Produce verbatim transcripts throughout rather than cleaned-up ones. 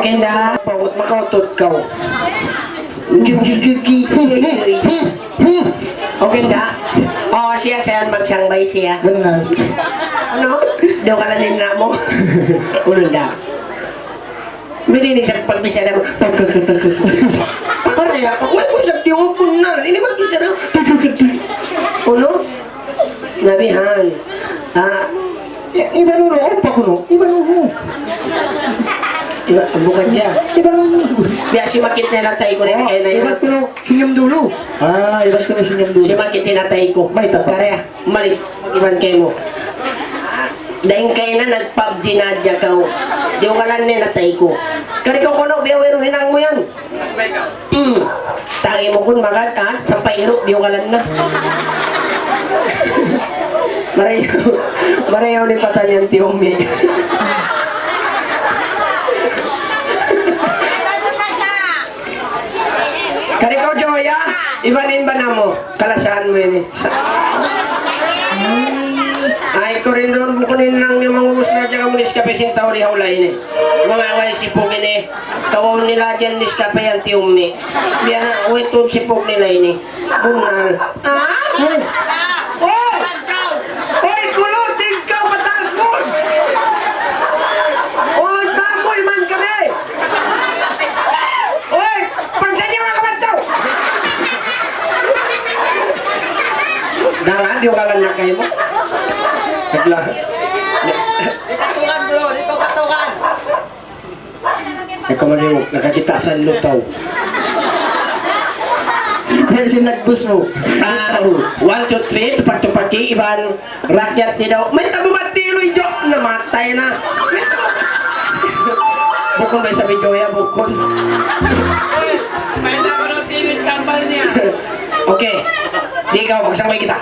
Kenda, pabut makautut kaw. Okay, da. O, siya, siya, magsangbay siya. Bunnal. Unu? Daw ka na nindra mu. Unu da? Bini ini sa pagbichara mu. Pare, aku, aku sa diyo bunnal. Ini magbichara. Unu? Na bihan. Ah, i-, iban unu, upa kunu', iban unu. Iba, bukan siya. Iban unu. Biya' simakit na in atay ku, oh, kaya na iban kunu', senyum dulu. Ah, iban kunu', senyum dulu. Simakit in atay ku. Mayta' pa? Kare, mari, iban kaymu. Dayn kayna nag-pubg na hadja kaw. Diyugalan na in atay ku. Kari kaw kunu', biya' wayruun hinang mu yan. Hmm. Tangi mu kun magad, ah, sampay iru', diyugalan na. Marayaw, marayaw in patan yan, Tiyo Ummi. Kari kaw, Joya, iban in bana mu, kalasahan mu ini. Sa-, ay, ku rin duun, bukun in hinang niyu mangubus na hadja kamu Nescafe sin tau di ha hula' ini. Manga way sipug ini. Kawaun nila hadja in Nescafe yan, Tiyo Ummi. Biya' na, way tuud sipug nila ini. Bunnal. Ha? Uy! Uy! Uy, kuluting kaw, pataas mu! Uy, baboy man kami! Uy! Pagsadya na ka ba ito? Dalan, diyugalan na kaymu. Kadla. Di' katukan, bro. Di' katukan. Ikaw man yung nakakita' sa lutaw. Pero sin nagbus mu. Ah, one, two, three, tupak-tupaki, iban rakyat ni daw. Mayta' mu matilu, ijo, namatay na. Mayta' mu. Bukun ba isab hi Joya, bukun. Mayta' mu tilu tambal niya. Okay. Di' ikaw, magsabay kita.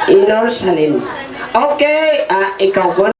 Inor Salim. Okay, ah, ikaw po.